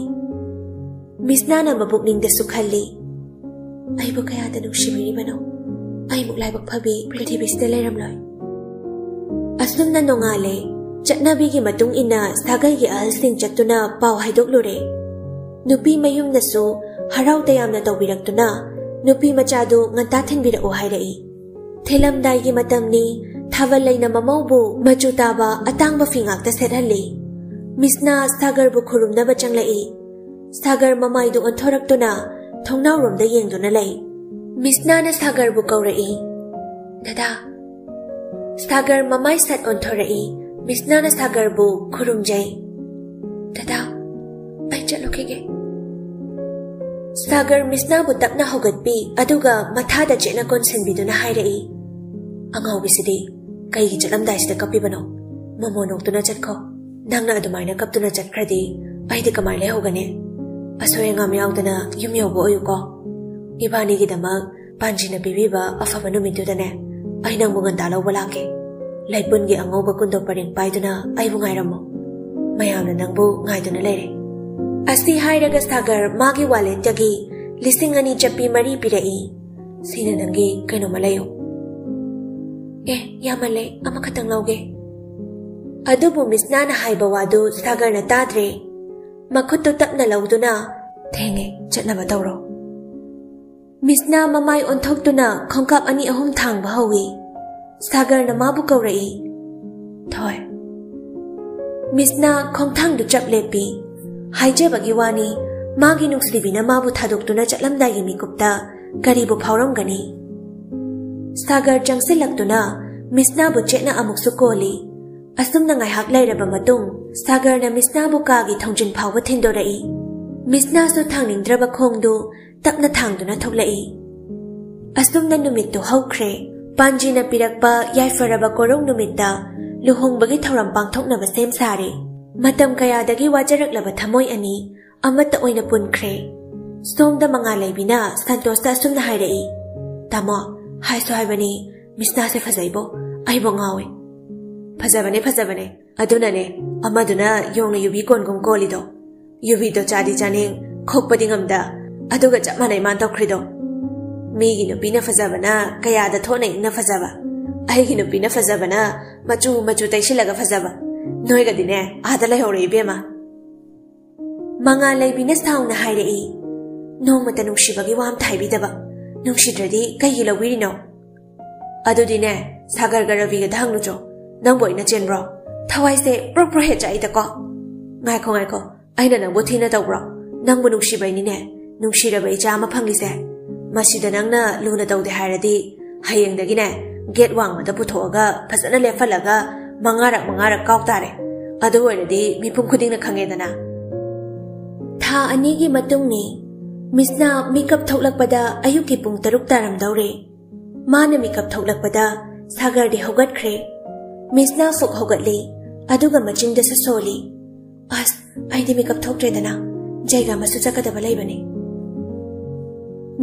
ꯃꯤꯁꯅꯥꯅ ꯃꯄꯨꯛꯅꯤꯡꯗꯁꯨ ꯈꯜꯂꯤ, "ꯑꯩꯕꯨ ꯀꯌꯥꯗ ꯅꯨꯡꯁꯤꯕꯤꯔꯤꯕꯅꯣ? ꯑꯩꯃꯨꯛ ꯂꯥꯏꯕꯛ ꯐꯕꯤ ꯄ꯭ꯔꯤꯊꯤꯕꯤꯁꯤꯗ ꯂꯩꯔꯝꯂꯣꯏ꯫ ꯑꯁꯨꯝꯅ ꯅꯣꯡꯉꯥꯜꯂꯦ꯫ ꯆꯠꯅꯕꯤꯒꯤ ꯃꯇꯨꯡ ꯏꯟꯅ ꯁꯥꯒꯩꯒꯤ ꯑꯍꯜꯁꯤꯡ ꯆꯠꯇꯨꯅ ꯄꯥꯎ ꯍꯥꯏꯗꯣꯛꯂꯨꯔꯦ꯫ ꯅꯨꯄꯤ ꯃꯌꯨꯝꯅꯁꯨ ꯍꯔꯥꯎ ꯇꯌꯥꯝꯅ ꯇꯧꯕꯤꯔꯛꯇꯨꯅ ꯅꯨꯄꯤ ꯃꯆꯥꯗꯨ ꯉꯟꯇꯥ ꯊꯤꯟꯕꯤꯔꯛꯎ ꯍꯥꯏꯔꯛꯏ꯫ ꯊꯤꯜꯂꯝꯗꯥꯏꯒꯤ ꯃꯇꯝꯅꯤ꯫ ꯊꯥꯕꯜ ꯂꯩꯅ ꯃꯃꯧꯕꯨ ꯃꯆꯨ ꯇꯥꯕ ꯑꯇꯥꯡꯕ ꯐꯤ ꯉꯥꯛꯇ ꯁꯦꯠꯍꯜꯂꯤ꯫ ꯃꯤꯁꯅꯥ ꯁꯥꯒꯔꯕꯨ ꯈꯨꯔꯨꯝꯅꯕ ꯆꯪꯂꯛꯏ꯫ ꯁꯥꯒꯔ ꯃꯃꯥꯏꯗꯨ ꯑꯣꯟꯊꯣꯔꯛꯇꯨꯅ ꯊꯣꯡꯅꯥꯎꯔꯣꯝꯗ ꯌꯦꯡꯗꯨꯅ ꯂꯩ꯫ ꯃꯤꯁꯅꯥꯅ ꯁꯥꯒꯔꯕꯨ ꯀꯧꯔꯛꯏ, "ꯗꯗꯥ꯫" ꯁꯥꯒꯔ ꯃꯃꯥꯏ ꯁꯠ ꯑꯣꯟꯊꯣꯔꯛꯏ꯫ ꯃꯤꯁꯅꯥꯅ ꯁꯥꯒꯔꯕꯨ ꯈꯨꯔꯨꯝꯖꯩ꯫ "ꯗꯗꯥ, ꯑꯩ ꯆꯠꯂꯨꯈꯤꯒꯦ꯫" ꯁꯥꯒꯔ ꯃꯤꯁꯅꯥꯕꯨ ꯇꯞꯅ ꯍꯧꯒꯠꯄꯤ, ꯑꯗꯨꯒ ꯃꯊꯥꯗ ꯆꯦꯠꯅ ꯀꯣꯟꯁꯤꯟꯕꯤꯗꯨꯅ ꯍꯥꯏꯔꯛꯏ, "ꯑꯉꯥꯎꯕꯤꯁꯤꯗꯤ ꯀꯩꯒꯤ ꯆꯠꯂꯝꯗꯥꯏꯁꯤꯗ ꯀꯞꯄꯤꯕꯅꯣ? ꯃꯣꯃꯣ ꯅꯣꯛꯇꯨꯅ ꯆꯠꯈꯣ꯫ ꯅꯪꯅ ꯑꯗꯨꯃꯥꯏꯅ ꯀꯞꯇꯨꯅ ꯆꯠꯈ꯭ꯔꯗꯤ ꯑꯩꯗꯤ ꯀꯃꯥꯏ ꯂꯩꯍꯧꯒꯅꯤ? ꯑꯁꯣꯏ ꯑꯉꯥꯝ ꯌꯥꯎꯗꯅ ꯌꯨꯝ ꯌꯧꯕ ꯑꯣꯏꯌꯨꯀꯣ꯫ ꯏꯕꯥꯅꯤꯒꯤꯗꯃꯛ ꯄꯥꯟꯖꯤꯅ ꯄꯤꯕꯤꯕ ꯑꯐꯕ ꯅꯨꯃꯤꯠꯇꯨꯗꯅꯦ, ꯑꯩ ꯅꯪꯕꯨ ꯉꯟꯇꯥ ꯂꯧꯕ ꯂꯥꯛꯀꯦ꯫ ꯂꯩꯄꯨꯟꯒꯤ ꯑꯉꯧꯕ ꯀꯨꯟꯗꯣ ꯄꯔꯦꯡ ꯄꯥꯏꯗꯨꯅ ꯑꯩꯕꯨ ꯉꯥꯏꯔꯝꯃꯣ꯫ ꯃꯌꯥꯝꯅ ꯅꯪꯕꯨ ꯉꯥꯏꯗꯨꯅ ꯂꯩꯔꯦ꯫" ꯑꯁꯤ ꯍꯥꯏꯔꯒ ꯁꯥꯒꯔ ꯃꯥꯒꯤ ꯋꯥꯂꯦꯠꯇꯒꯤ ꯂꯤꯁꯤꯡ ꯑꯅꯤ ꯆꯞꯄꯤ ꯃꯔꯤ ꯄꯤꯔꯛꯏ꯫ "ꯁꯤꯅ ꯅꯪꯒꯤ ꯀꯩꯅꯣꯝꯃ ꯂꯩꯌꯨ꯫" "ꯑꯦ, ꯌꯥꯝꯃꯜꯂꯦ, ꯑꯃꯈꯛꯇꯪ ꯂꯧꯒꯦ꯫" ꯑꯗꯨꯕꯨ ꯃꯤꯁꯅꯥꯅ ꯍꯥꯏꯕ ꯋꯥꯗꯨ ꯁꯥꯒꯔꯅ ꯇꯥꯗ꯭ꯔꯦ꯫ ꯃꯈꯨꯠꯇꯨ ꯇꯞꯅ ꯂꯧꯗꯨꯅ, "ꯊꯦꯡꯉꯦ, ꯆꯠꯅꯕ ꯇꯧꯔꯣ꯫" ꯃꯤꯁꯅꯥ ꯃꯃꯥꯏ ꯑꯣꯟꯊꯣꯛꯇꯨꯅ ꯈꯣꯡꯀꯥꯞ ꯑꯅꯤ ꯑꯍꯨꯝ ꯊꯥꯡꯕ ꯍꯧꯏ꯫ ꯁꯥꯒꯔꯅ ꯃꯥꯕꯨ ꯀꯧꯔꯛꯏ, "ꯊꯣꯏ꯫" ꯃꯤꯁꯅꯥ ꯈꯣꯡꯊꯥꯡꯗꯨ ꯆꯞ ꯂꯦꯞꯄꯤ꯫ ꯍꯥꯏꯖꯕꯒꯤ ꯋꯥꯅꯤ, ꯃꯥꯒꯤ ꯅꯨꯡꯁꯤꯕꯤꯅ ꯃꯥꯕꯨ ꯊꯥꯗꯣꯛꯇꯨꯅ ꯆꯠꯂꯝꯗꯥꯏꯒꯤ ꯃꯤꯀꯨꯞꯇ ꯀꯔꯤꯕꯨ ꯐꯥꯎꯔꯝꯒꯅꯤ? ꯁꯥꯒꯔ ꯆꯪꯁꯤꯜꯂꯛꯇꯨꯅ ꯃꯤꯁꯅꯥꯕꯨ ꯆꯦꯠꯅ ꯑꯃꯨꯛꯁꯨ ꯀꯣꯜꯂꯤ꯫ ꯑꯁꯨꯝꯅ ꯉꯥꯏꯍꯥꯛ ꯂꯩꯔꯕ ꯃꯇꯨꯡ, ꯁꯥꯒꯔꯅ ꯃꯤꯁꯅꯥꯕꯨ ꯀꯥꯒꯤ ꯊꯣꯡꯖꯤꯟ ꯐꯥꯎꯕ ꯊꯤꯟꯗꯣꯔꯛꯏ꯫ ꯃꯤꯁꯅꯥꯁꯨ ꯊꯥꯡꯅꯤꯡꯗ꯭ꯔꯕ ꯈꯣꯡꯗꯨ ꯇꯞꯅ ꯊꯥꯡꯗꯨꯅ ꯊꯣꯛꯂꯛꯏ꯫ ꯑꯁꯨꯝꯅ ꯅꯨꯃꯤꯠꯇꯨ ꯍꯧꯈ꯭ꯔꯦ꯫ ꯄꯥꯟꯖꯤꯅ ꯄꯤꯔꯛꯄ ꯌꯥꯏꯐꯔꯕ ꯀꯣꯔꯧ ꯅꯨꯃꯤꯠꯇ ꯂꯨꯍꯣꯡꯕꯒꯤ ꯊꯧꯔꯝ ꯄꯥꯡꯊꯣꯛꯅꯕ ꯁꯦꯝ ꯁꯥꯔꯦ꯫ ꯃꯇꯝ ꯀꯌꯥꯗꯒꯤ ꯋꯥꯖꯔꯛꯂꯕ ꯊꯃꯣꯏ ꯑꯅꯤ ꯑꯃꯠꯇ ꯑꯣꯏꯅ ꯄꯨꯟꯈ꯭ꯔꯦ꯫ ꯁꯣꯝꯗ ꯃꯉꯥꯜ ꯂꯩꯕꯤꯅ ꯁꯟꯇꯣꯁꯇ ꯑꯁꯨꯝꯅ ꯍꯥꯏꯔꯛꯏ, "ꯇꯥꯃꯣ, ꯍꯥꯏꯁꯨ ꯍꯥꯏꯕꯅꯤ, ꯃꯤꯁꯅꯥꯁꯦ ꯐꯖꯩꯕꯣ, ꯑꯩꯕꯨ ꯉꯥꯎꯏ꯫" "ꯐꯖꯕꯅꯦ, ꯐꯖꯕꯅꯦ꯫ ꯑꯗꯨꯅꯅꯦ ꯑꯃꯗꯨꯅ ꯌꯣꯡꯅ ꯌꯨꯕꯤ ꯀꯣꯟꯒꯨꯝ ꯀꯣꯜꯂꯤꯗꯣ꯫ ꯌꯨꯕꯤꯗꯣ ꯆꯥꯗꯤ ꯆꯥꯅꯤꯡ, ꯈꯣꯛꯄꯗꯤ ꯉꯝꯗ, ꯑꯗꯨꯒ ꯆꯞ ꯃꯥꯟꯅꯩ ꯃꯥꯅ ꯇꯧꯈ꯭ꯔꯤꯗꯣ꯫" ꯃꯤꯒꯤ ꯅꯨꯄꯤꯅ ꯐꯖꯕꯅ ꯀꯌꯥꯗ ꯊꯣꯠꯅ ꯏꯪꯅ ꯐꯖꯕ, ꯑꯩꯒꯤ ꯅꯨꯄꯤꯅ ꯐꯖꯕꯅ ꯃꯆꯨ ꯃꯆꯨ ꯇꯩꯁꯤꯜꯂꯒ ꯐꯖꯕ꯫ ꯅꯣꯏꯒꯗꯤꯅꯦ ꯑꯥꯗ ꯂꯩꯍꯧꯔꯦ ꯏꯕꯦꯝꯃ꯫ ꯃꯉꯥꯜ ꯂꯩꯕꯤꯅ ꯁꯥꯎꯅ ꯍꯥꯏꯔꯛꯏ, "ꯅꯣꯡꯃꯇ ꯅꯨꯡꯁꯤꯕꯒꯤ ꯋꯥ ꯑꯝꯇ ꯍꯥꯏꯕꯤꯗꯕ꯫ ꯅꯨꯡꯁꯤꯗ꯭ꯔꯗꯤ ꯀꯩꯒꯤ ꯂꯧꯕꯤꯔꯤꯅꯣ?" "ꯑꯗꯨꯗꯤꯅꯦ, ꯁꯥꯒꯔꯒ ꯔꯕꯤꯒꯗ ꯍꯪꯂꯨꯆꯣ꯫ ꯅꯪꯕꯨ ꯑꯩꯅ ꯆꯦꯟꯕ꯭ꯔꯣ? ꯊꯋꯥꯏꯁꯦ ꯄ꯭ꯔꯣ ꯄ꯭ꯔꯣ ꯍꯦꯛ ꯆꯥꯛꯏꯗꯀꯣ꯫ ꯉꯥꯏꯈꯣ, ꯉꯥꯏꯈꯣ, ꯑꯩꯅ ꯅꯪꯕꯨ ꯊꯤꯅ ꯇꯧꯕ꯭ꯔꯣ? ꯅꯪꯕꯨ ꯅꯨꯡꯁꯤꯕꯩꯅꯤꯅꯦ, ꯅꯨꯡꯁꯤꯔꯕ ꯏꯆꯥ ꯑꯃ ꯐꯪꯉꯤꯁꯦ꯫ ꯃꯁꯤꯗ ꯅꯪꯅ ꯂꯨꯅ ꯇꯧꯗꯦ ꯍꯥꯏꯔꯗꯤ, ꯍꯌꯦꯡꯗꯒꯤꯅꯦ, ꯒꯦꯠ ꯋꯥꯡꯃꯗ ꯄꯨꯊꯣꯛꯑꯒ ꯐꯖꯅ ꯂꯦꯞꯍꯜꯂꯒ ꯃꯉꯥꯔꯛ ꯃꯉꯥꯔꯛ ꯀꯥꯎ ꯇꯥꯔꯦ꯫ ꯑꯗꯨ ꯑꯣꯏꯔꯗꯤ ꯃꯤꯄꯨꯝ ꯈꯨꯗꯤꯡꯅ ꯈꯪꯉꯦꯗꯅ꯫" ꯊꯥ ꯑꯅꯤꯒꯤ ꯃꯇꯨꯡꯅꯤ꯫ ꯃꯤꯁꯅꯥ ꯃꯤꯀꯞ ꯊꯣꯛꯂꯛꯄꯗ ꯑꯌꯨꯛꯀꯤ ꯄꯨꯡ ꯇꯔꯨꯛ ꯇꯥꯔꯝꯗꯧꯔꯦ꯫ ꯃꯥꯅ ꯃꯤꯀꯞ ꯊꯣꯛꯂꯛꯄꯗ ꯁꯥꯒꯔꯗꯤ ꯍꯧꯒꯠꯈ꯭ꯔꯦ꯫ ꯃꯤꯁꯅꯥ ꯐꯨꯛ ꯍꯧꯒꯠꯂꯤ, ꯑꯗꯨꯒ ꯃꯆꯤꯟꯗꯁꯨ ꯁꯣꯜꯂꯤ꯫ "ꯑꯁ, ꯑꯩꯗꯤ ꯃꯤꯀꯞ ꯊꯣꯛꯇ꯭ꯔꯦꯗꯅ, ꯖꯩꯒ ꯑꯃꯁꯨ ꯆꯠꯀꯗꯕ ꯂꯩꯕꯅꯤ꯫"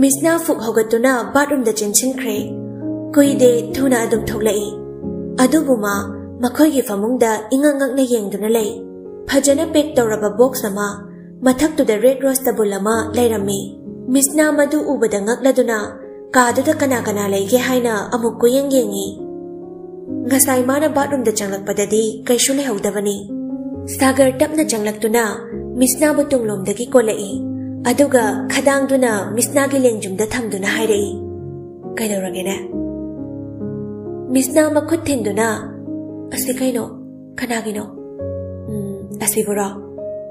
ꯃꯤꯁꯅꯥ ꯐꯨꯛ ꯍꯧꯒꯠꯇꯨꯅ ꯕꯥꯠꯔꯨꯝꯗ ꯆꯦꯟꯁꯤꯟꯈ꯭ꯔꯦ꯫ ꯀꯨꯏꯗꯦ, ꯊꯨꯅ ꯑꯗꯨꯝ ꯊꯣꯛꯂꯛꯏ꯫ ꯑꯗꯨꯕꯨ ꯃꯥ ꯃꯈꯣꯏꯒꯤ ꯐꯃꯨꯡꯗ ꯏꯉꯛ ꯉꯛꯅ ꯌꯦꯡꯗꯨꯅ ꯂꯩ꯫ ꯐꯖꯅ ꯄꯦꯛ ꯇꯧꯔꯕ ꯕꯣꯛꯁ ꯑꯃ, ꯃꯊꯛꯇꯨꯗ ꯔꯦꯗ ꯔꯣꯁ ꯇꯕꯨꯜ ꯑꯃ ꯂꯩꯔꯝꯃꯤ꯫ ꯃꯤꯁꯅꯥ ꯃꯗꯨ ꯎꯕꯗ ꯉꯛꯂꯗꯨꯅ ꯀꯥꯗꯨꯗ ꯀꯅꯥ ꯀꯅꯥ ꯂꯩꯒꯦ ꯍꯥꯏꯅ ꯑꯃꯨꯛ ꯀꯣꯏꯌꯦꯡ ꯌꯦꯡꯉꯤ꯫ ꯉꯁꯥꯏ ꯃꯥꯅ ꯕꯥꯠꯔꯨꯝꯗ ꯆꯪꯂꯛꯄꯗꯗꯤ ꯀꯩꯁꯨ ꯂꯩꯍꯧꯗꯕꯅꯤ꯫ ꯁꯥꯒꯔ ꯇꯞꯅ ꯆꯪꯂꯛꯇꯨꯅ ꯃꯤꯁꯅꯥꯕꯨ ꯇꯨꯡꯂꯣꯝꯗꯒꯤ ꯀꯣꯜꯂꯛꯏ, ꯑꯗꯨꯒ ꯈꯗꯥꯡꯗꯨꯅ ꯃꯤꯁꯅꯥꯒꯤ ꯂꯦꯡꯖꯨꯝꯗ ꯊꯝꯗꯨꯅ ꯍꯥꯏꯔꯛꯏ, "ꯀꯩꯗꯧꯔꯒꯦꯅꯦ?" ꯃꯤꯁꯅꯥ ꯃꯈꯨꯠ ꯊꯤꯟꯗꯨꯅ, "ꯑꯁꯤ ꯀꯩꯅꯣ? ꯀꯅꯥꯒꯤꯅꯣ? ꯎꯝ, ꯑꯁꯤꯕꯨꯔꯣ?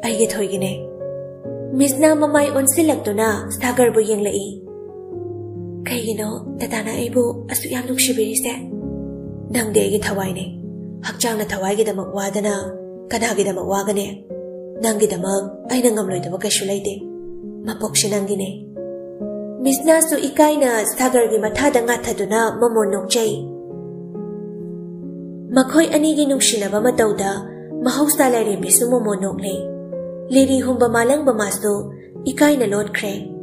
ꯑꯩꯒꯤ ꯊꯣꯏꯒꯤꯅꯦ꯫" ꯃꯤꯁꯅꯥ ꯃꯃꯥꯏ ꯑꯣꯟꯁꯤꯜꯂꯛꯇꯨꯅ ꯁꯥꯒꯔꯕꯨ ꯌꯦꯡꯂꯛꯏ꯫ "ꯀꯩꯒꯤꯅꯣ ꯗꯗꯥꯅ ꯑꯩꯕꯨ ꯑꯁꯨꯛ ꯌꯥꯝ ꯅꯨꯡꯁꯤꯕꯤꯔꯤꯁꯦ?" "ꯅꯪꯗꯤ ꯑꯩꯒꯤ ꯊꯋꯥꯏꯅꯦ꯫ ꯍꯛꯆꯥꯡꯅ ꯊꯋꯥꯏꯒꯤꯗꯃꯛ ꯋꯥꯗꯅ ꯀꯅꯥꯒꯤꯗꯃꯛ ꯋꯥꯒꯅꯤ? ꯅꯪꯒꯤꯗꯃꯛ ꯑꯩꯅ ꯉꯝꯂꯣꯏꯗꯕ ꯀꯩꯁꯨ ꯂꯩꯇꯦ꯫ ꯃꯄꯣꯛꯁꯤ ꯅꯪꯒꯤꯅꯦ꯫" ꯃꯤꯁꯅꯥꯁꯨ ꯏꯀꯥꯏꯅ ꯁꯥꯒꯔꯒꯤ ꯃꯊꯥꯗ ꯉꯥꯊꯗꯨꯅ ꯃꯃꯣꯟ ꯅꯣꯛꯆꯩ꯫ ꯃꯈꯣꯏ ꯑꯅꯤꯒꯤ ꯅꯨꯡꯁꯤꯅꯕ ꯃꯇꯧꯗ ꯃꯍꯧꯁꯥ ꯂꯥꯏꯔꯦꯝꯕꯤꯁꯨ ꯃꯃꯣꯟ ꯅꯣꯛꯂꯦ꯫ ꯂꯤꯔꯤ ꯍꯨꯝꯕ ꯃꯥꯂꯪꯕ ꯃꯥꯁꯨ ꯏꯀꯥꯏꯅ ꯂꯣꯠꯈ꯭ꯔꯦ꯫